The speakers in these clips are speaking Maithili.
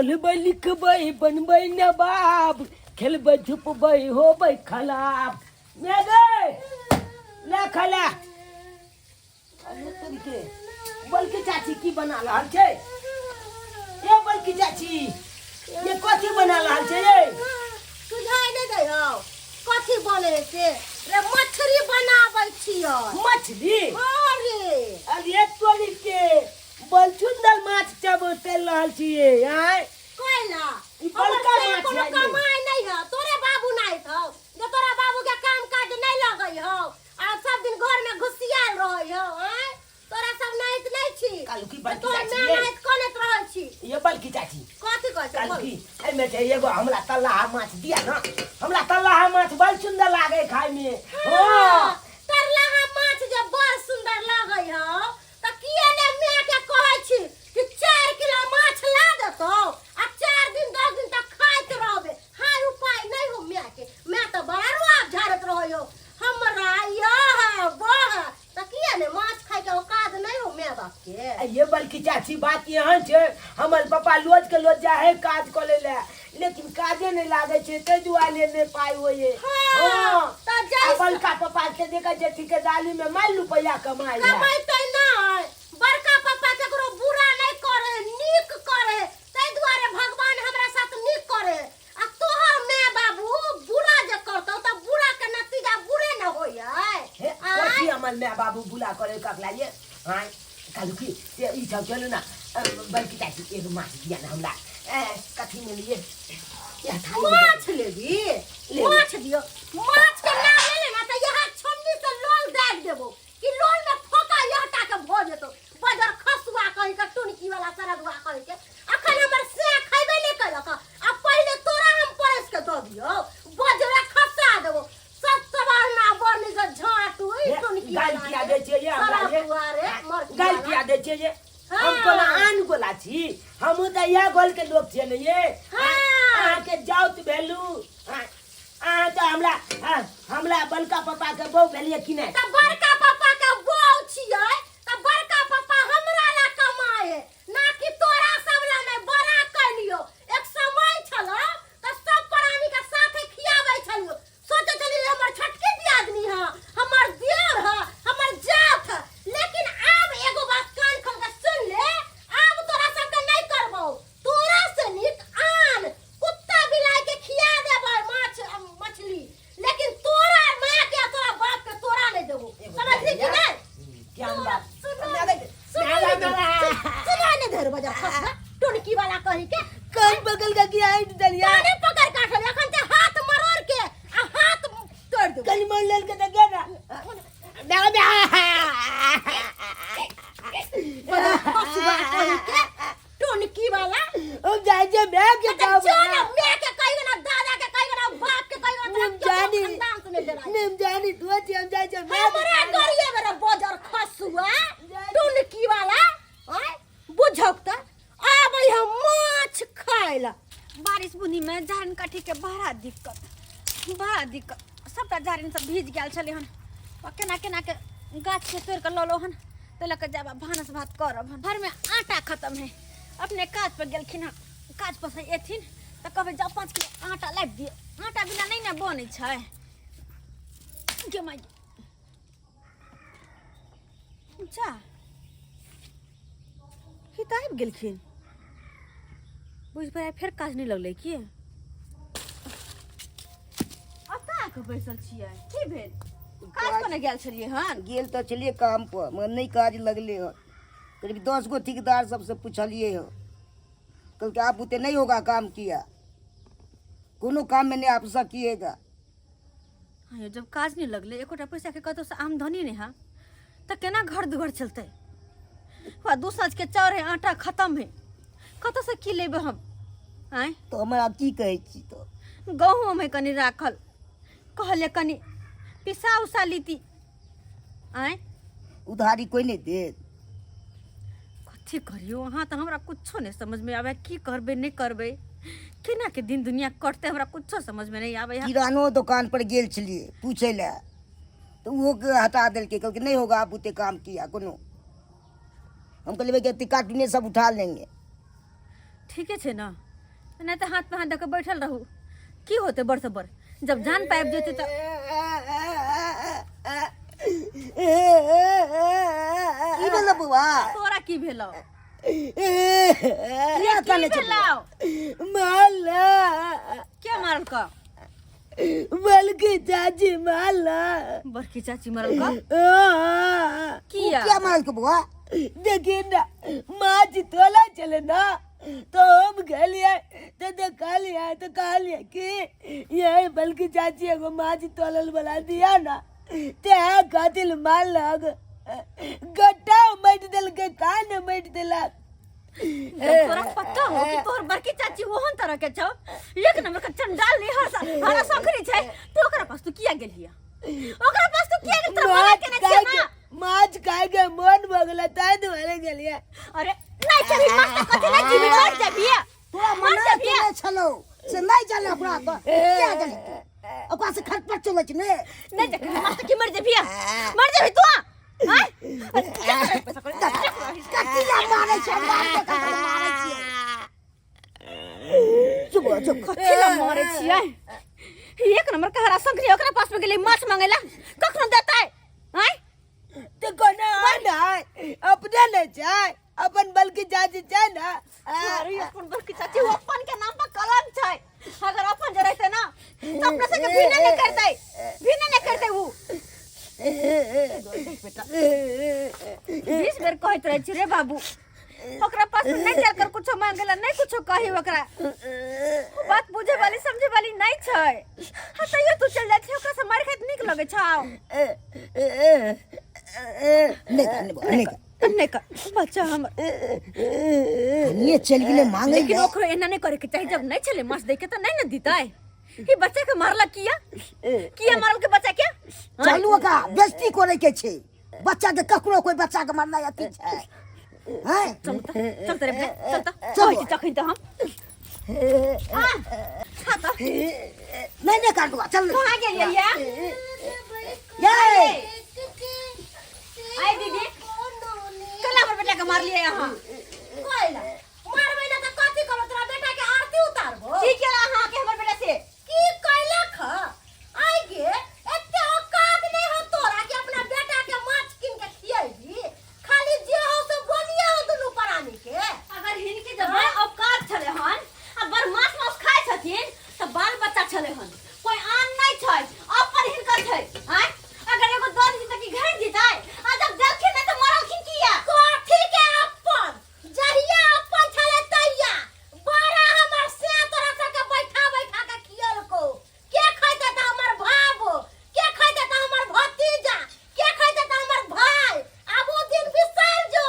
पढ़बै लिखबै बनबै नवाब, खेलबै धुपबै होबै खलाब। ने गै ले खला अरे तरीके। बल्कि चाची की बना रहल छै ये? बल्कि चाची, ये कथी बना रहल छै ये? सुझाइ नहि दै हौ कथी बने है से। रे, मछली बनाबै छियै। मछली? हाँ रे। अरे तोरी के, बड़ सुंदर माछ चबोतल रहल छियै आँय। कोइला ई बड़का हमर से माछ कोनो है। कमाइ नहि है। तोरे बाबू नहि हौ जे तोरा बाबू के काम काज नहि लगै हौ आ सब दिन घर में घुसियाल रहै हौ। आँय, तोरा सब नाइत नहि छी? कालू की बड़की तोर चाची माय ये। नाइत कनैत रहै छी। ये बड़की चाची। कथी कहै छै? कालू की एहिमे छै एगो हमरा तल्लाहा माछ दिया न। हमरा तल्लाहा माछ बड़ सुंदर लागे खाय में। हाँ, तरलाहा माछ जे बड़ सुंदर लगै हौ तऽ किए ने माय के कहै छी कि 4 किलो माछ ला देतौ आ 4 दिन 10 दिन तक खाइत रहबे। हाय, उपाय नहीं हो माय के। माय तऽ बड़ा रुआब झाड़ैत रहै हो हमरा यह है वह है। तऽ किए ने माछ खाय के औकात नहीं हो माय बाप के? आ ये बल्कि चाची, बात एहन छै, हमर पापा लोज के लोज जा है काज करे ले, लेकिन काजे नहीं लागे छै, ताहि दुआरे नहि पाइ होइए। हाँ, तऽ आ जैसे बड़का पापा के देखै छै ठिकेदारी में मारि रुपैआ कमाइ है। कमैतै नहि। बड़का पापा केकरो बुरा नहि करे, नीक करे, ताहि दुआरे भगवान हमरा साथ नीक करे। आ तोहर माय बाबू बुरा जे करतौ तऽ बुरा के नतीजा बुरे ने होइ है। हे, कथी हमर माय बाबू बुला करे ककला ये? हाँ, कहलू की से ई सब चलू ना। बड़की चाची, एगो माछ दिया ना हमरा। कथी में लिए या थाली में? माछ लेबी? लेबै। माछ दियो? माछ के नाम ले ले ना तऽ यहाँ छन्नी से लोल दागि देबो कि लोल में फोका यहटा के भऽ जेतौ। बजर खसुआ कहि के, टुनकी वाला सरदुआ कहि के, अखन हमर से खैबे नहि कयलक आ पहिले तोरा हम परसि के दऽ दियौ। बजरे खसा देबो सब सवारना बनी के झाटू ई हे, टुनकी गाल वाला किया के। दै छियै ये हमरा ये? सरदुआ रे मरकी गाल वाला। किया दै छियै ये? हाँ। हम कोना आन गोला छी? हमहूँ तऽ इएह गोल के लोक छियै ने ये। हाँ। अहाँके जाउत भेलू। अहाँ तऽ हमरा, हमरा बड़का पापा के बहू भेलियै कि नहि? तऽ बड़का पापा के बहू छियै तऽ बड़का पापा हमरा ला कमाए है ना कि तोरा सब ला। नहि बड़ा कैलियो। एक समय छल तऽ सब प्राणी के साथे खियाबै छलियो। सोचै छलियै हमर छोटकी दियादनी है, हमर दियर है, हमर जात है। लेकिन आब एगो बात कान खोल के सुन ले, आब तोरा सबके नहीं करबौ। तोरा से नीक आन कुत्ता बिलाई के खिया देबै माछ मछली, लेकिन तोरा माय के आ तोरा बाप के तोरा नहीं देबो। समझली कि नहीं? ज्ञान बात। सुनो, सुनो ने धर बजा खसबा टोनकी वाला कही के। कहीं बगल का किया है दलिया? काने पकड़ काटल अखन ते हाथ मरोड़ के आ हाथ तोड़ देबो। कहीं मन लेल के देखे ना ना ना। बजा खसुआ कही के, टोनकी वाला। हम जाए जे मैं के तो गाँव जो ना मैं के कही ना, दादा के कही ना, बाप के कही ना, तोरा निम जानी। खानदान से नहीं डराई। निम जानी तू छी, हम जाए जे मैं के हमरा गरिए मेरा बजर खसुआ टुनकी वाला। आय बुझक त आबै हम माछ खाय ला। बारिश बुनी में जारन काठी के बड़ा दिक्कत, बड़ा दिक्कत। सबटा जारन सब भीज गेल छलै हन। आ केना केना के गाछ के तोड़ के ललो हन, तै लऽ के जाब भानस भात करब हन। घर में आटा खत्म है। अपने काज पर गेलखिन हन, काज पर से एथिन तऽ कहबै जाओ 5 किलो आटा लाबि दियौ। आटा बिना नहि ने बनै छै। गे माय, जा ई तऽ आबि गेलखिन। बुझि पड़ै फेर काज नहि लगलै की? अतऽ आके बैसल छियै, की भेल? काज पर नहि गेल छलियै हन? गेल तऽ छलियै काम पर, मगर नहि काज लगलै हन। करीब 10 गो ठेकेदार सबसँ पुछलियै हन, कहलकै आप बुते नहीं होगा काम किया, कोनो काम में नहीं आप सकिएगा। हाँ यौ, जब काज नहि लगलै, एकोटा पैसाके कतौसँ आमदनी नहि है, तऽ केना घर दुआर चलतै? वा दू साँझके चाउर है, आटा खत्म है, कतऽसँ की लेबै हम आँय? तऽ हमर आब की कहै छी तऽ? गहूँम है कनि राखल, कहलियै कनि पिसा उसा लीती। आँय? उधारी कोइ नहि देत। कथी करियौ अहाँ? तऽ हमरा कुछो नहि समझमे आबै, की करबै नहि करबै, केना के दिन दुनिया कटतै, हमरा कुछो समझमे नहि आबै है। किरानो दोकान पर गेल छलियै पूछै लए तऽ ओहो के हटा देलकै, कहलकै नहीं होगा आप बुते काम किया कोनो। हम कहलियै कि एते कार्टूने सब उठा लेंगे। ठीके छै ने। नहि तऽ हाथ पे हाथ दऽ कऽ बैठल रहू की होतै बड़ से बड़ जब जान पाबि जेतै तऽ की भेल बौआ तोरा की भेलौ किया की कानै छै भेलौ माला के मारलकौ बल्कि चाची माला बड़की चाची मारलकौ आ, किया किया मारलकौ बौआ देखिए ना माछ तोला चले ना तो हम गेलिए तो देखलिए तो कहलिए कि ये बल्कि चाची एगो माछ तोलल वाला दिया ना ते खातिर मार लग गट्टा मट देलकै कान मट देलक जब तोरा पता हो कि तोहर बड़की चाची ओहन तरह के छौ एक नंबर के चंडाल नहीं हर हरा सखरी छै तो ओकरा पास तू किया गेलिया ओकरा पास तू किया गेल तोरा मना माछ केने खाय छियै के ना माछ खाय के मन भऽ गेलै ताहि दुआरे गेलियै अरे नहीं चली माछ तो कथी नहीं जीवी मर जाबी तोरा मर मना जाबी केने छलौ से नहि जाने ओकरा तऽ किया गेली तू? ओकरा से खटपट चलै छै ने नहीं देख माछ तो की मर जाबी मर जाबी तू हां कथी ला मारै छै मार के कथी ला मारै छियै चुप हो, चुप कथी ला मारै छियै एक नंबर के हरा संकरी ओकरा पास में गेलै माछ मांगेला कखनो देतै आय तऽ कोना आना अपने ने छै अपन बल्कि चाची छै ने अरे अपन बड़की चाची वो अपन के नाम पर कलंक छै अगर अपन जे रहते ना तो अपना से भीने नहीं करते भीने नहीं करते वो 20 बेर कहैत रहै छी रे बाबू ओकरा पास नहीं चल कर कुछो मांगेला नहीं कुछो कही ओकरा बात बुझे वाली समझे वाली नहीं छै हाँ तैयो तू चल जाइ छै ओकरा से मार खाइत नीक लगै छौ नहि कर, नहि बौआ, नहि कर। नहीं कर बच्चा हमर हनिये चलि गेलै मांगै लेकिन लए। ओकरो एना नहीं करे के चाही जब नहीं छले माछ दे के तो नहीं न दितै ई बच्चा के मारला किया किया मारल के बच्चा के हाँ? चलू ओकरा बेइज्जती करे के छै बच्चा के ककरो कोई बच्चा के मारनाइ अथी छै हैं चल त चल त रे बेटा चल त चल। कहै छी तखन त हम आ खा त नहीं नहीं काटुआ चल कहाँ गेलियै या ये आइ दीदी कला हमर बेटा के मारलियै अहाँ कोइला मारबै ना तऽ कथी करबो तोरा बेटा के आरती उतारबो की केला अहाँ के हमर बेटा से की कैलक ह आइ गे एते औकात नहि हो तोरा कि अपना बेटा के माछ कीन के खियैबी खाली जे हो से बोलिए हो दुनू प्राणी के अगर हिनके जब बड़ औकात छलै हन आ बड़ माछ मांस खाइ छथिन तऽ बाल बच्चा छलै हन कोई आन नहि छै अपन हिनकर छै आँय अगर एगो दऽ दितै तऽ की घटि जेतै आ जब देलखिन नहि तऽ मरलखिन किया कथी के अपन जहिया अपन छलै तहिया बड़ा हमर से तोरा सबके बैठा बैठा के खियलको के खैते तऽ हमर भाबो के खैते तऽ हमर भतीजा के खैते तऽ हमर भाई आब ओ दिन बिसरि जो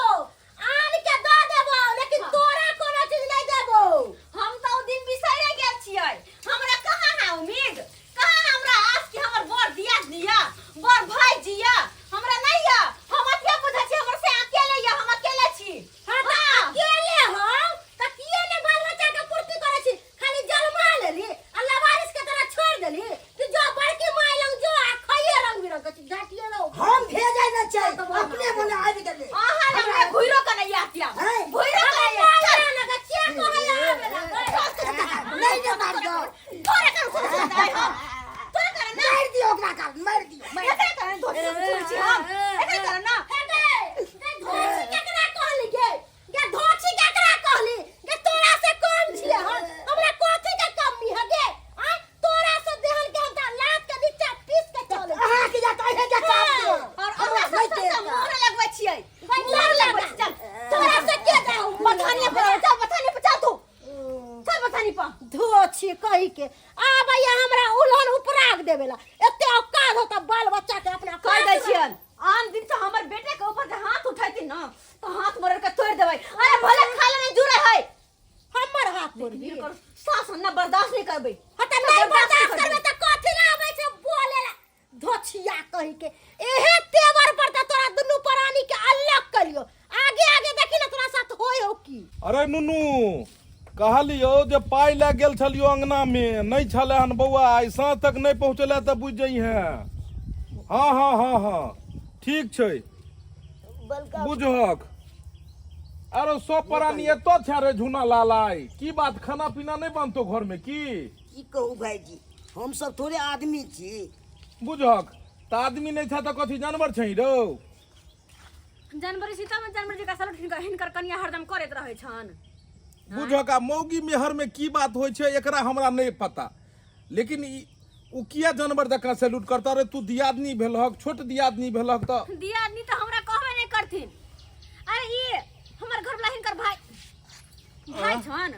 आन के दऽ देबो लेकिन तोरा कोनो चीज नहि देबो हम तऽ ओ दिन बिसरे गेल छियै हमरा कहाँ है उम्मीद कहाँ हमरा आस कि हमर बर दिया दिया बर भाई जिया हमरा नहीं या हम अथिया बुझै छी हमर से अकेले या हम अकेले छी हाँ तऽ अकेले हो तऽ किए ने बाल बच्चा के पूर्ति करै छी खाली जलमा लेली आ लवारिस के तरह छोड़ देली कि जो बड़की माय लंग जो आ खाइए रंग बिरंग के चीज घाटिए रहो हम भेजै न छै अपने मने आबि गेलै अहाँ लग में घुइरो के नहीं आतिया हैं? घुइरो के नहीं आवे लगा के कहै आवे लगा नहीं ने मार दो तोरे कर सुन सुन दाई हम तोरे कर ना मारि दियौ ओकरा काल मारि दियौ मारि एकरा कर धोती सुन छी हम एकरा कर ना हे गे गे धोछी केकरा कहली गे गे धोछी केकरा कहली गे तोरा से कम छियै हम हमरा कथी के कमी है गे आय तोरा से देहल के हम त लात के नीचा पीस के चले अहाँ के जाता है जा चाप दियौ और हमरा अहाँ नहि सब देत। मोहर लगबै छियै मोहर लगबै छी चल तोरा से के जाऊ बथानी पर चल बथानी पर चल तू चल बथानी पर धोछी कही के आबैया हमरा उलहन उपराग देवेला एते औकात होता बाल बच्चा के अपना कह दै छियन आन दिन से हमर बेटे के ऊपर जे हाथ उठैती ना तो हाथ मोड़ के तोड़ देबै अरे भले खा लेने जुड़े है हमर हाथ मोड़बी एकर सास ना बर्दाश्त नहीं करबै हँ तऽ नहि बर्दाश्त करबै तऽ कथी ला आबै छै बोले ला धोछिया कही के एहे तेवर पर तऽ तोरा दुनू प्राणी के अलग करियो आगे आगे देखी ना तोरा साथ होय हो की अरे नुनू कहलियौ जे पाइ लए गेल छलियौ अङ्गनामे नहि छलै हन बौआ आइ साँझ तक नहि पहुँचेला तऽ बुझि जइहेँ हँ हँ हँ हँ ठीक छै बलका बुझहक अरे सब प्राणी एतो छै रे झूना लाल आइ की बात खाना पीना नहि बनतो घर में की की कहू भाईजी हम सब थोड़े आदमी छी बुझक तऽ आदमी नहि छै तऽ कथी जानवर छै रौ जानवर सीता में जानवर जकाँ सलूट हिनकर हिनकर कनिया हरदम करैत रहै छन बुझक आ मौगी मेहर में की बात होइ छै एकरा हमरा नहि पता लेकिन ई ओ किया जानवर जकाँ सैल्यूट करता रे तू दियादनी भेलहक छोट दियादनी भेलहक तऽ दियादनी तऽ हमरा कहबे नहि करथिन अरे ई हमर घरवला हिनकर भाई भाई छन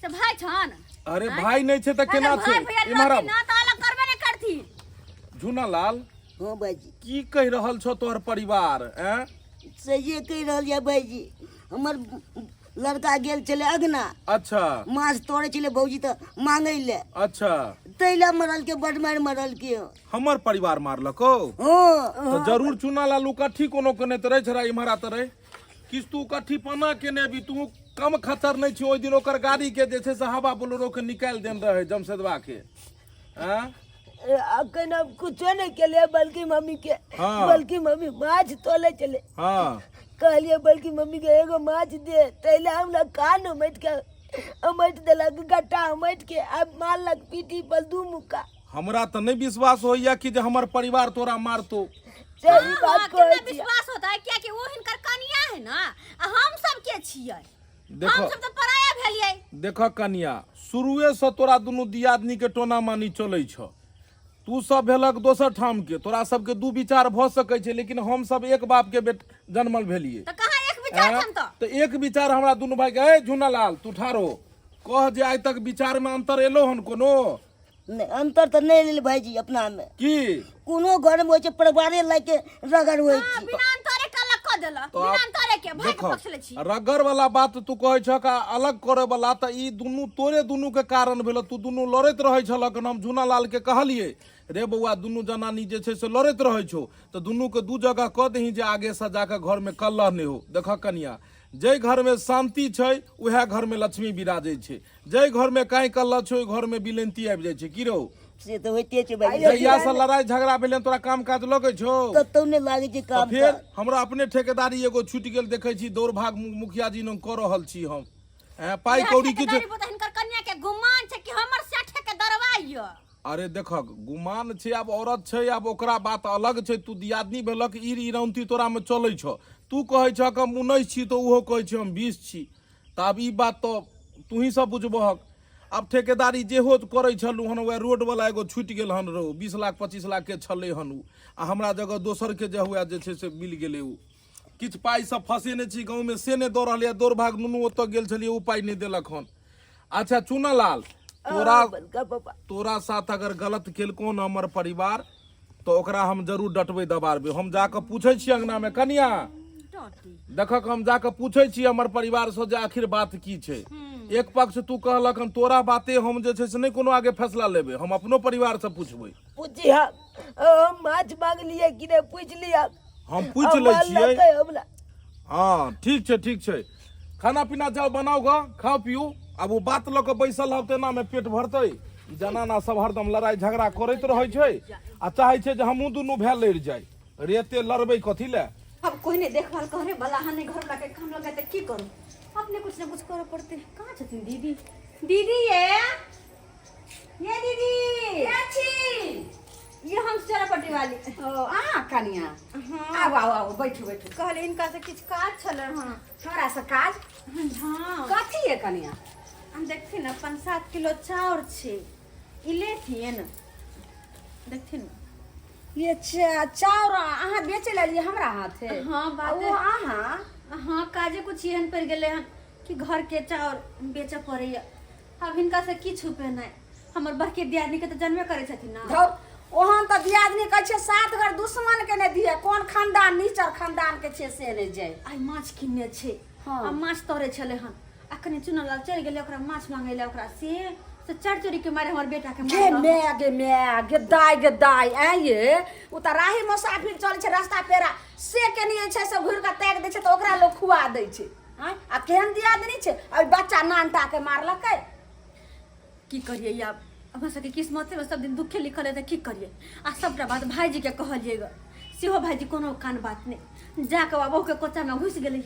से भाई छन अरे भाई नहि छै तऽ केना अगर छै भाई भैया इम्हर रहथिन आब। ना तऽ अलग करबे नहि करथिन झूना लाल हाँ भाईजी की कहि रहल छौ तोहर परिवार ऐं सहिए कहि रहल यऽ भाईजी हमर लड़का गेल छलै अगना अच्छा माछ तोड़े छलै भौजी तऽ मांगै लए अच्छा ताहि लए मरल के बड मारि मरल के हमर परिवार मारलको हँ तऽ जरूर चुना लालू कट्ठी कोनो केने तऽ रहै छड़ा इम्हरा तऽ रहै किछु तू कट्ठी पना केने भी तू कम खचर नहि छी ओहि दिन ओकर गाड़ी के जे छै से हवा बोलेरो के निकालि देने रहै जमशेदवा के आँ अखन हम कुछो नहि केलियै बल्कि मम्मी के हाँ। बल्कि मम्मी माछ तोले चले हाँ कहलियै बल्कि मम्मी के एगो माछ दे तैले हमरा कान उमटि के उमटि देलक गट्टा उमटि के आब मारलक पीठी पर दू मुक्का हमरा तऽ नहि विश्वास होइया कि जे हमर परिवार तोरा मारतो सही हाँ, बात हाँ, कहै कितना छी विश्वास होता है क्या कि वो हिनकर कनिया है ना आ हम सब के छियै देखो हम सब तऽ पराया भेलियै देख कनिया शुरुए से तोरा दुनू दियादनी के टोना मानी चलै छ तू सब भेलक दोसर ठाम के तोरा सबके दू विचार भऽ सकै छै लेकिन हम सब एक बाप के बेट जन्मल भेलियै तऽ कहाँ एक विचार आँय? छन तऽ तऽ एक विचार हमरा दुनू भाई के ए झूनालाल तू ठारो कह जे आइ तक विचार में अंतर एलो हन कोनो नहि अंतर तऽ नहि एलै भाईजी अपना मे की कोनो घर मे होइ छै परिवारे लए के रगड़ होइ हाँ, छै बिना अंतरे के अलग कऽ देलक तो बिना आप- अंतरे के भाई के देखो पक्ष ले छी रगड़ वाला बात तू कहै छक आ अलग करे वाला तऽ ई दुनू तोरे दुनू के कारण भेल तू दुनू लड़ैत रहै छलक हम झूनालाल के कहलियै रे बौआ दुनू जनानी जे छै से लड़ैत रहै छौ तऽ दुनू के दू जगह कऽ दही जे आगे से जाके घर में कलह नहि हो देखऽ कनिया जाहि घर में शांति छै उएह घर में लक्ष्मी विराजै छै जाहि घर में कांय कलह छै ओहि घर में बिलैंती आबि जाइ छै की रौ से तऽ होइते छै भाई जहिया से लड़ाई झगड़ा भेलै तोरा काम काज लगै छौ कतौ नहि लागै छै तऽ काम फेर काज हमरा अपने ठेकेदारी एगो छूटि गेल देखै छी दौड़ भाग मुखिया जी लग कऽ रहल छी हम ऐं, पाइ कौड़ी किछु ठेकेदारी बुते हिनकर कन्या के गुमान छै कि हमर सेठे के दरवाई यऽ अरे देखक गुमान छै आब औरत छै आब ओकरा बात अलग छै तू दियादनी भेलक ई इरौंती तोरा में चलै छौ तू कहै छह कि हम 19 छी तऽ ओहो कहै छै हम 20 छी तऽ आब ई बात तऽ तूही सब बुझबहक आब ठेकेदारी जेहो करै छलहुँ हन वएह रोडवला एगो छूटि गेल हन रौ 20 लाख 25 लाख के छलै हन उ आ हमरा जगह दोसर के जे हुए जे छै से मिल गेलै उ किछु पाइ सब फँसेने छी गाँवमे से नहि दऽ रहल यऽ दौड़ भाग नुनू ओतऽ गेल छलियै ओ पाइ नहि देलक हन अच्छा चुनालाल तोरा बड़का पापा तोरा साथ अगर गलत केलको न हमर परिवार तऽ ओकरा हम जरूर डटबै दबारबै हम जाकऽ पूछै छियै अंगनामे कनिया देखक हम जाकऽ पूछै छियै हमर परिवारसँ जे आखिर बात की छै एक पक्ष तू कहलक हन तोरा बाते हम जे छै से नहि कोनो आगे फैसला लेबै हम अपनो परिवारसँ पुछबै पूछी हम हम माछ मांगलियै कि नहि पूछ लिया हम पूछि लै छियै हमरा हँ ठीक छै ठीक छै खाना पीना जाओ बनाओ ग खाओ पियू आब ओ बात लऽ कऽ बैसल रहब तेना मे पेट भरतै ई जनाना सब हरदम लड़ाइ झगड़ा करैत रहै छै आ चाहै छै जे हमहूँ दुनू भाय लड़ि जाइ रे एते लड़बै कथी लए अब कोई नहीं देखभाल करे वाला हन नहीं घर वाला के काम लगा त की करू अपने कुछ ना कुछ करे पड़ते कहाँ छथिन दीदी दीदी ये ये दीदी के छी ये हम चरपटी वाली ओ अहाँ कनिया आउ आउ आउ बैठू बैठू कहले इनका से किछु काज छल हँ हमरा से काज हँ कथी है कनिया हम देखथिन ने 5-7 किलो चाउर छै ई लेथिन देखथिन ये चाउर अहाँ बेचे लेलियै हमरा हाथे हाँ, बात आ ओ अहाँ हाँ काजे कुछ एहन पड़ि गेलै हन कि घर के चाउर बेचऽ पड़ैया आब हिनका से की छुपेनाइ हमर बड़के दियादनी के तऽ जनबे करै छथिन ना धौ ओहन तऽ दियादनी कहै छै सात घर दुश्मन के नहि दिहे कोन खानदान नीचर खानदान के छै से नहि जाय आइ माछ किनने छै हाँ। आ माछ तरे छलै हन आ कनि चुनलाल चलि गेलै ओकरा माछ मांगै लए ओकरा से से चढ़ चोरी के मारे हमर बेटा के गे मारलक। मैं गे मैं गे दाय गे दाय ऐ ये उ तऽ राही मुसाफिर चलै छै रास्ता पेरा से केनी जे छै से घुरि कऽ ताकि दै छै तऽ ओकरा लोक खुआ दै छै आँय आ केहन दियादनी छै आ बच्चा नानटा के मारलकै की करियै आब अपना सबके किस्मतेमे सब दिन दुखे लिखल है तऽ की करियै आ सबटा बात भाइजीके कहलियै ग सेहो भाइजी कोनो कान बात नहि जाके बहू के कोचा में घुस गेलै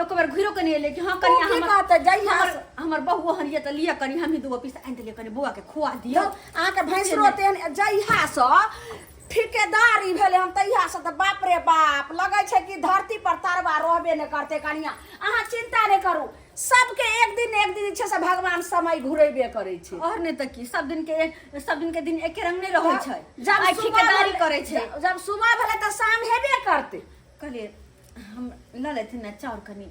एक बेर घुरो के नहीं एलै कि हाँ कनिया ओ की हमर कहतै, जहिया हमर हमर बहू ओहन ये तऽ लिअ कनि हमही दूगो पीस आनि देलियै कनि बौआ के खुआ दियौ अहाँके भैंसरो तेहन जहियासँ ठिकेदारी भेलै हन तहियासँ तऽ बाप रे बाप लगै छै कि धरती पर तरवा रहबे नहि करतै कनिया अहाँ चिन्ता नहि करू सबके एक दिन एक दिन जे छै से भगवान समय घुरेबे करै छै और नहि तऽ की सब दिन के सब दिन के दिन एके रंग नहि रहै छै जब आइ सुबह ठिकेदारी भेलै- करै छै जब सुबह भेलै तऽ शाम हेबे करतै कहलियै हम लऽ लेथिन ने चाउर कनि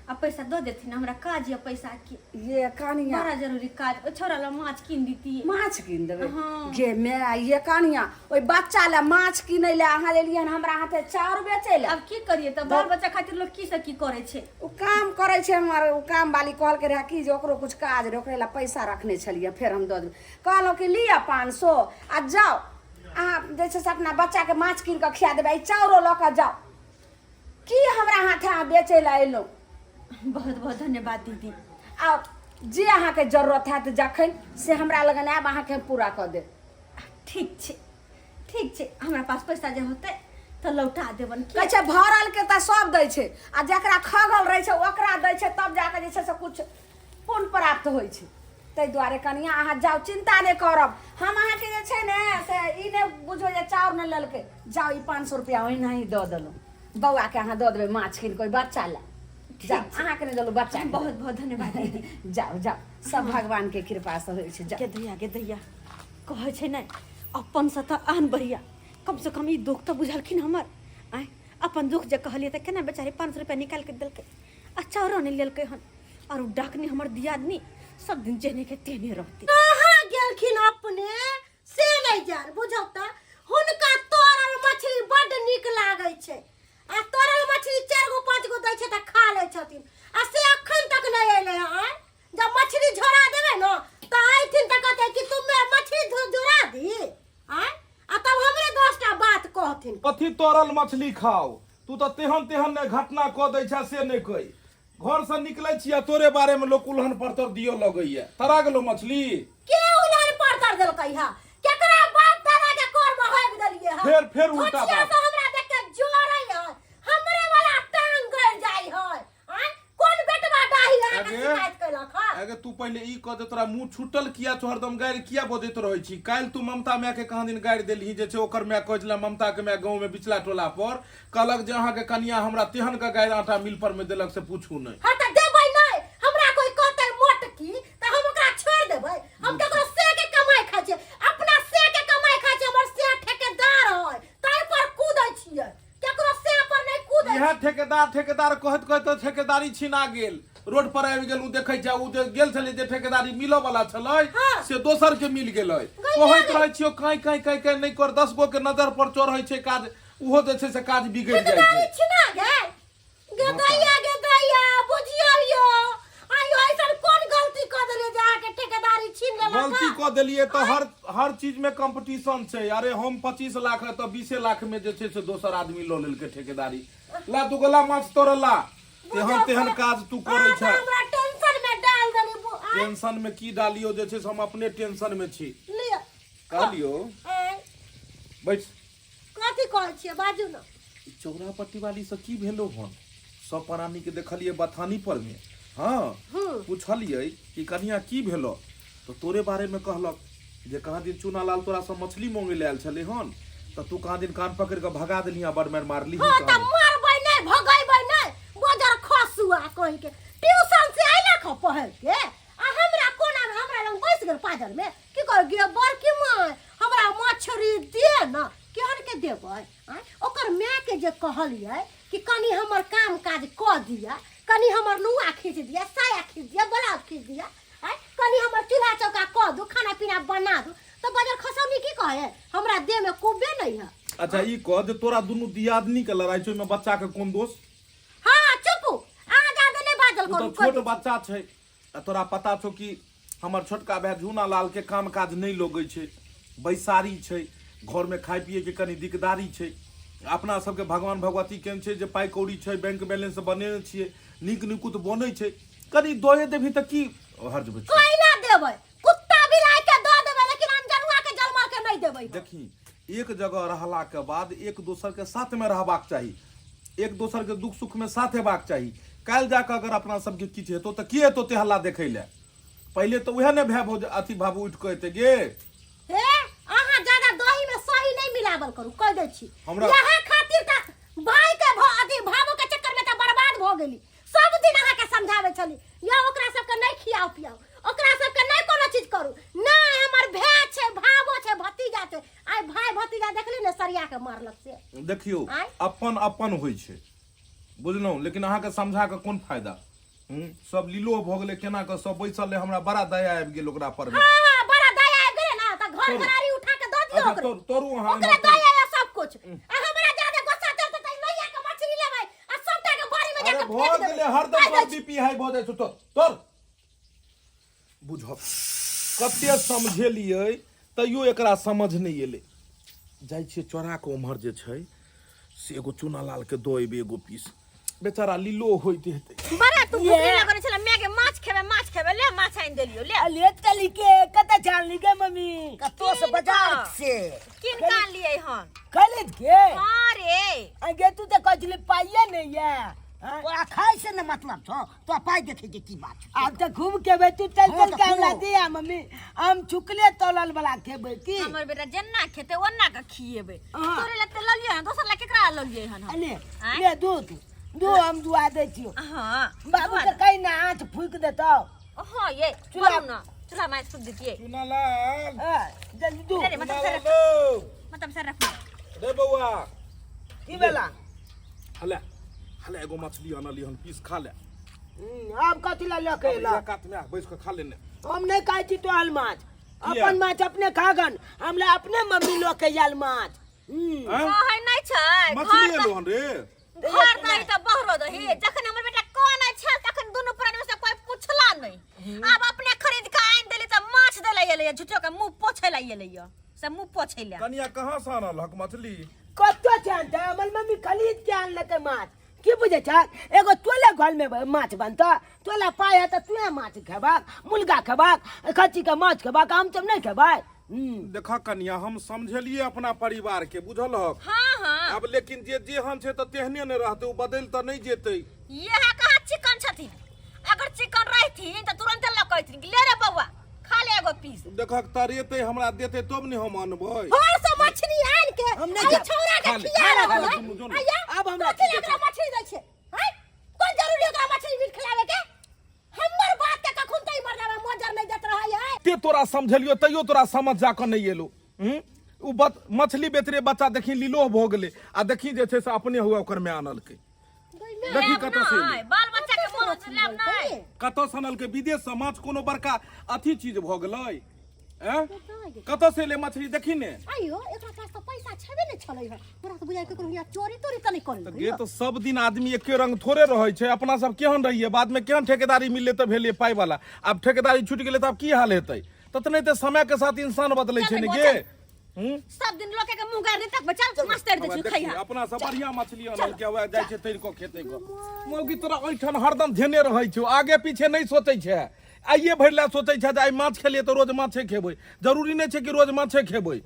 आ पैसा दऽ देथिन हमरा काज यऽ पैसा के ये कनिया बड़ा जरूरी काज ओ छौड़ा लए माछ कीन दितियै माछ कीन देबै हाँ। गे माय ये कनिया ओहि बच्चा लए माछ कीनै लए अहाँ लेलियै हन हमरा हाथे चाउर बेचै लए आब की करियै तऽ बाल बच्चा खातिर लोक की से की करै छै ओ काम करै छै हमर ओ काम वाली कहलकै रहए कि जे ओकरो कुछ काज रहै ओकरे लए पैसा रखने छलियै फेर हम दऽ देबै कहलहुँ कि लिअ 500 आ जाउ अहाँ जे छै से अपना बच्चाके माछ कीन कऽ खिया देबै आ ई चाउरो लऽ कऽ जाउ की हमरा हाथे अहाँ बेचै लए अयलहुँ बहुत बहुत धन्यवाद दीदी आ जे अहाँके जरूरत हैत जखन से हमरा लगन आयब अहाँके हम पूरा कऽ देब ठीक छै ठीक छै हमरा पास पैसा जे होतै तऽ लौटा देबन की कहै छै भरल के तऽ सब दै छै आ जकरा खगल रहै छै ओकरा दै छै तब जाके जे छै से कुछ पुण्य प्राप्त होइ छै ताहि दुआरे कनिया अहाँ जाउ चिन्ता नहि करब हम अहाँके जे छै ने से ई नहि बुझबै जे चाउर नहि लेलकै जाउ ई 500 रुपया ओहिना ही दऽ देलहुँ बौआके अहाँ दऽ देबै माछ कीन कऽ ओहि बच्चा लए जाउ अहाँके नहि देलहुँ बच्चा बहुत बहुत धन्यवाद दीदी जाउ जाउ सब भगवानके कृपासँ होइ छै जाउ गे दैया गे दैया कहै छै ने अपन से तऽ आन बढ़िया कम से कम ई दुख तऽ बुझलखिन हमर आँय अपन दुख जे कहलियै तऽ केना बेचारी 500 रुपया निकालि के देलकै आ चाउरो नहि लेलकै हन और उ डाकनी हमर दियादनी सब दिन जेने के तेने रहती कहाँ गेलखिन अपने से नहि जान बुझौ तऽ हुनका तोरल मछली बड्ड नीक लागै छै आ तोरल मछली चारि गो पाँच गो दै छै तऽ खा लै छथिन आ से अखन तक नहि एलै हँ जब मछली झोरा देबै ने तऽ अयथिन तऽ कहतै कि तुम मछली झोरा दी आँय आ तब हमरे 10टा बात कहथिन कथी तोरल मछली खाओ तू तऽ तेहन तेहन ने घटना कऽ दै छै से नहि कहि घरसँ निकलै छी आ तोरे बारेमे लोक उलहन परतर दिअ लगैया तरा गेलो मछली के उलहन परतर देलकै हा केकरा बाप दादा के कोर में होइब देलिए हा फेर फेर उल्टा खोचिया बात से हमरा देख के जोड़ै है हमरे वाला टांग गड़ जाइ है आँय कोन बेटवा डाही अहाँ के अगे शिकायत केलक हा अगे तू पहिले ई कह दे तोरा मुंह छूटल किया छौ हरदम गारि किया बजैत रहै छी काल्हि तू ममता माय के कहाँ दिन गारि देलही जे छै ओकर माय कहै छलै ममता के माय गाँव में बिचला टोला पर कहलक जे अहाँके कनिया हमरा तेहन के गारि आटा मिल पर में देलक से पूछू नहि हाँ तऽ देबै नहि हमरा कोई कहतै मोटकी तऽ हम ओकरा छोड़ि देबै हम ककरो से के कमाई खाइ छियै अपना से के कमाई खाइ छियै हमर से ठेकेदार है ताहि पर कूदै छियै ककरो से पर नहि कूदै इएह ठेकेदार ठेकेदार कहैत कहैत तऽ ठेकेदारी छिना गेल रोड पर आबि गेल ओ देखै छै ओ जे गेल छलै जे ठेकेदारी मिलऽ वाला छलै हाँ। से दोसर के मिल गेलै कहैत रहै छियौ काँय काँय काँय काँय नहि कर 10 गो के नजर पर चढ़ै छै काज उहो जे छै से काज बिगड़ि जाइ ठेकेदारी छै छिना गेल गे दैया गे दैया बुझियौ यौ आइयो ऐसन कोन गलती कऽ देलियै जे अहाँके ठेकेदारी छीन लेलक गलती कऽ देलियै तऽ हर हर चीज में कंपटीशन छै अरे हम 25 लाख है तऽ 20 लाख में जे छै से दोसर आदमी लऽ लेलकै ठेकेदारी ला दू गोला माछ तोड़ला तेहन तेहन काज तू करै अहाँ छै हमरा टेंशन में डाल देली टेंशन में की डालियो जे छै से हम अपने टेंशन में छी लिअ कहलियो आँय बैठ कथी कहै छियै बाजू ने ई चौरा पट्टी वाली से की भेलो हन सब प्राणी के देखलिए बथानी पर में हाँ पूछलिए कि कनिया की भेलो तो तोरे बारे में कहलक जे कहाँ दिन चूना लाल तोरा से मछली मांगे ले आयल छले हन तऽ तू कहाँ दिन कान पकड़ के भगा देली आ बड़ मारि मारली हाँ तऽ मारबै नहि भगैबै नहि बजर खसुआ कहि के ट्यूशन से अयलक हँ पढ़ के आ हमरा कोना मे हमरा लग बैस गेल पाजर में की कह गे बड़की माय हमरा मछरी दे न केहन के देबै आँय ओकर मायके जे कहलियै कि कनि हमर काम काज कऽ दिअ कनि हमर नुआ खींच दिअ साया खींच दिअ ब्लाउज खींच दिअ आँय कनि हमर चूल्हा चौका कऽ दू खाना पीना बना दू तऽ बजर खसौनी की कहै हमरा देहमे कुब्बे नहि है अच्छा ई कह जे तोरा दुनू दियादनी के लड़ाई छौ ओहिमे बच्चा के कोन दोष हाँ चुप अहाँ जादे नहि बाजल ओ करू तऽ छोट बच्चा छै आ तोरा पता छौ कि हमर छोटका भाय झूना लाल के काम काज नहि लगै छै बैसारी छै घरमे खाय पियैके कनि दिकदारी छै अपना सबके भगवान भगवती केहन छै जे पाइ कौड़ी छै बैंक बैलेंस बनेने छियै नीक निकुत बनै छै कनि दए देबही तऽ की हर्ज होइ छै कोइला देबै कुत्ता बिलाइ के दऽ देबै लेकिन अनजनुआ के जलमल के नहि देबै देखी एक जगह रहलाके बाद एक दोसरके साथमे रहबाक चाही एक दोसर के दुख सुख में साथ हेबाक चाही। काल्हि जाकऽ अगर अपना सबके किछु हेतौ तऽ के एतौ ते हल्ला देखै लए? पहिले तऽ उएह ने भाय भौज अथी बाबू उठि कऽ एतै गे। हे, अहाँ ज्यादा दही में सही नहीं मिलावल करू, कह दै छी। हमरा- यहाँ खातिर त भाई के अथी भावो के चक्कर में त बर्बाद भ गेली। सब दिन अहाँ के समझावे छली या ओकरा सब के नहीं खियाओ पियाओ, ओकरा सब के नहीं कोनो चीज करू। नहीं हमर भाय छै, भावो छै, भतीजा छै। आइ भाई भतीजा देखली ने सरिया के मारलक से। देखियौ, आँय? अपन अपन होइ छै, बुझलहुँ? लेकिन अहाँके समझा कऽ कोन फायदा? सब लीलो भऽ गेलै केना कऽ सब बैसल रहै, हमरा बड़ा दया आबि गेल ओकरा पर मे। हाँ, बड़ा दया आबि गेलै ना तऽ घर तोरू। घरारी उठा के दऽ दियौ अच्छा, ओकरे। तोरू अहाँ ओकरे एम्हर तोरू। दया या सब कुछ। आ हमरा ज्यादा गुस्सा चढ़तै तऽ लोहिया के मछली लेबै आ सबटा के बाड़ी में अरे जाके भऽ फेंक देबै। गेलै, हरदम कहि दै तोर छी। बीपी हाई भऽ जाइ छौ। तोर तोर बुझब कते समझेलियै तैयो एकरा समझ नहि एलै। जाइ छियै चोरा कऽ उम्हर जे छै से एगो चूना लाल के दऽ एबै एगो पीस, बेचारा लीलो होइत हेतै। बड़ा तू भूख लगल छला माय के, माछ खेबै माछ खेबै, ले माछ आनि देलियो ले। अले तली के कत जानली गे मम्मी? कतौ से बाजार से किन का आनलियै हन? खरीद के? हाँ रे। अगे तू तऽ कहै छली पाइए नहि ये। हाँ? तोरा खाय से न मतलब छौ, तोरा पाइ देखे के की बात छौ? आब तऽ खूब खेबै तू, चल हाँ, चल तऽ के हमरा खूब। दिया मम्मी, हम चुकले तलल वाला खेबै की? हमर बेटा जेना खेतै ओना के खिएबै। हाँ। तोरे लए तऽ ललियै हन, दोसर लए केकरा ललियै हन हम? अने आँय? ले दूध दू हम दुआ दै छियौ। हाँ, बाबू दुआ के दे। कहीं ना आँच फूकि देतौ। हाँ ये चूल्हा- बोलू ना, चूल्हा में आँच फूक देतियै। चुनालाल। हाँ, जल्दी दू। रे, मतलब सर चुनालाल मतलब सर रखू। रे बौआ। की भेला? हले हले, एगो मछली अनली हन, पीस खा ले। आब कथी ला लऽ के एला? इएह कात में आ, बैस कऽ खा लेने। हम नहि खाइ छी तोहर माछ। किया? अपन माछ अपने खागन, हमरा अपने मम्मी लऽ के आयल माछ। आँय? कहै नहि छै मछली घर एलो हन रे? घर दही तऽ बहरो दही। जखन हमर बेटा कहने छल तखन दुनू प्राणी में से कोई पूछला नहीं। आब अपने खरीद के आनि देली तऽ माछ देले एलै, झूठो के मुंह पोछै ला एलै, से मुंह पोछै ला। कनिया कहाँ से आनल हक मछली? कतौ छै आनतै? हमर मम्मी खरीद के आनलकै माछ। की बुझै छ? एगो तोले घर में माछ बनतौ, तोला पाइ है तऽ तूहे माछ खेबाक, मुर्गा खेबाक, खस्सी के माछ खेबाक, हम सब नहि खेबै। देख कनिया, हम समझेलिए अपना परिवार के, बुझल हक? हाँ हाँ। अब लेकिन जे जेहन छै तऽ तेहने ने रहतै, ओ बदलि तऽ नहि जेतै। यह कहाँ चिकन छथिन? अगर चिकन रहथिन तऽ तुरंत लऽ के अयथिन कि ले रे बौआ खा ले एगो पीस। देखक तरेतै हमरा देतै तब ने हम अनबै। घर से मछली आन के हम नहि आ ई खायब। छौड़ा के खा ले, खिया खा ले, रहल है। दुनू जोन। आया, आब हमरा कथी लए एकरा मछली दै छै? हैं? कोन जरूरी ओकरा मछली मीट खिलावे के? हमर बात के कखन तई मरलावा मोजर नहीं देत रहै है। ते तोरा समझलियो तैयो तोरा समझ जाकऽ नहि एलो। ओ मछली बेचरे बच्चा देखी लीलो भऽ गेलै आ देखी जे छै से अपने हुए ओकर माय आनलकै। देखी लेब कतऽ से नहि, एलै। बाल बच्चा के मोन होइत लेब नहि। कतऽ से आनलकै? विदेश से माछ कोनो बड़का अथी चीज भऽ गेलै? एँ? कतऽ से एलै मछली देखी ने। आइयो एकरा पास तऽ पैसा छेबे नहि छलै हँ, हमरा तऽ बुझाइ ककरो हियाँ चोरी तोरी तऽ नहि तऽ करै। गे तऽ सब दिन आदमी एके रंग थोड़े रहै छै। अपना सब केहन रहियै, बाद में केहन ठेकेदारी मिललै तऽ भेलियै पाइ वाला, आब ठेकेदारी छूटि गेलै तऽ आब की हाल हेतै? ततने तऽ समय के साथ इंसान बदलै छै ने गे। सब दिन लोके के मुंह गार तक बचल माछ तर दे हवा छी देखी, खैहा। अपना सब बढ़िया मछली अनल के वएह जाइ छै तैर कऽ खेतै कऽ। मौगी तोरा ओहिठाम हरदम धेने रहै छौ, आगे पीछे नहि सोचै छै। आइए भरि लए सोचै छै जे आइ माछ खेलियै तऽ रोज माछे खेबै। जरूरी नहि छै कि रोज माछे खेबै।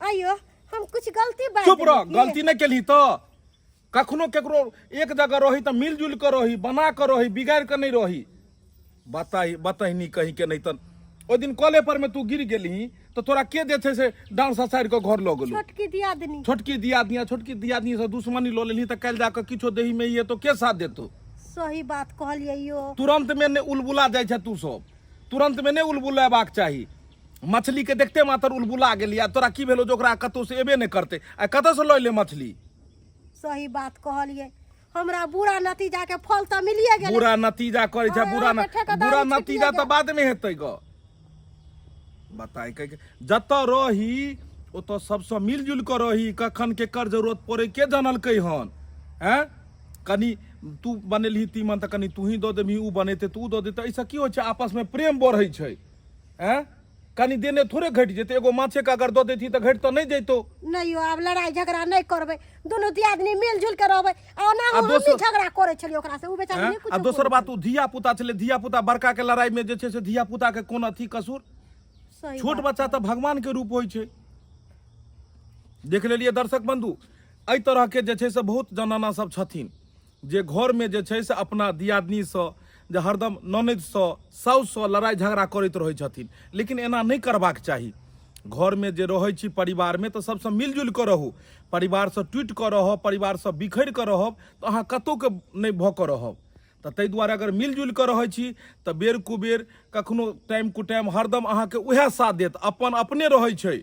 आइयो हम कुछ गलती बात चुप रह। गलती नहि केलही तऽ कखनो केकरो एक जगह रही तऽ मिलजुल कऽ रही, बना कऽ रही, बिगाड़ि कऽ नहि रही। बताही बतहिनी कहीं के नहि। तऽ ओहि दिन कले पर में तू गिर गेलही तऽ तोरा के जे छै से डाँड़ ससारि कऽ घर लऽ गेलौ? छोटकी दियादनी। छोटकी दियादनी, छोटकी दियादनी से दुश्मनी लऽ लेलही तऽ काल्हि जाकऽ किछो देही में ये तो के साथ देतौ? सही बात कहलियै यो। तुरंत में नहि उलबुला जाइ छै तू सब, तुरंत में नहि उलबुलेबाक चाही। मछली के देखते मात्र उलबुला गेली आ तोरा की भेलो जे ओकरा कतौ से एबे नहि करतै आ कतऽ से लऽ एलै मछली? सही बात कहलियै, हमरा बुरा नतीजा के फल तऽ मिलिए गेलै। बुरा नतीजा करै छै। अरे, बुरा अहाँके ठेकेदारी बुरा छुटिए नतीजा तऽ गेल। बाद में हेतै ग। बताय कह जतऽ रही ओतऽ सबसँ मिलजुल कऽ रही, कखन केकर जरूरत पड़ै के जानलकै हन? हैं, कनि तू बनेलही तीमन तऽ कनि तूही दऽ देबही, उ बनेतै तऽ उ दऽ देतै। एहिसँ की होइ छै? आपसमे प्रेम बढ़ै छै। हैं, कनि देने थोड़े घटि जेतै? एगो माछेके अगर दऽ देती तऽ घटि तऽ नहि जैतौ। नहीं यो, आब लड़ाई झगड़ा नहीं करबै, दुनू दियादनी मिलजुल के रहबै। आ ओना आ हमही दोसर- झगड़ा करै छलियै ओकरा से, उ बेचारी हैं? नहि आ कुछो दोसर करै बात, ओ धिया पुता छलै। धिया पुता बड़का के लड़ाई में जे छै से धिया पुता के कोन अथी कसूर? सही छोट बात। बच्चा तऽ भगवान के रूप होइ छै। देख लेलियै दर्शक बंधु, एहि तरहके जे छै से बहुत जनाना सब छथिन जे घरमे जे छै से अपना दियादनीसँ जे हरदम ननदिसँ साउससँ लड़ाइ झगड़ा करैत रहै छथिन लेकिन एना नहि करबाक चाही घरमे जे रहै छी परिवारमे तऽ सबसँ मिलजुलि कऽ रहू परिवारसँ टूटि कऽ रहब परिवारसँ बिखरि कऽ रहब तऽ अहाँ कतहुके नहि भऽ कऽ रहब तऽ ताहि दुआरे अगर मिलजुलि कऽ रहै छी तऽ बेर कुबेर कखनो टाइम कुटाइम हरदम अहाँके उएह साथ देत अपन अपने रहै छै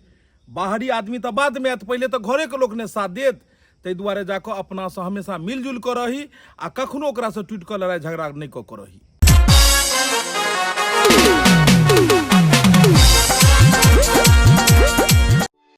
बाहरी आदमी तऽ बादमे आयत पहिले तऽ घरेके लोक ने साथ देत ताहि दुआरे जा कऽ अपनासँ हमेशा मिलजुलि कऽ रही आ कखनो ओकरासँ टूटि कऽ लड़ाइ झगड़ा नहि कऽ कऽ रही।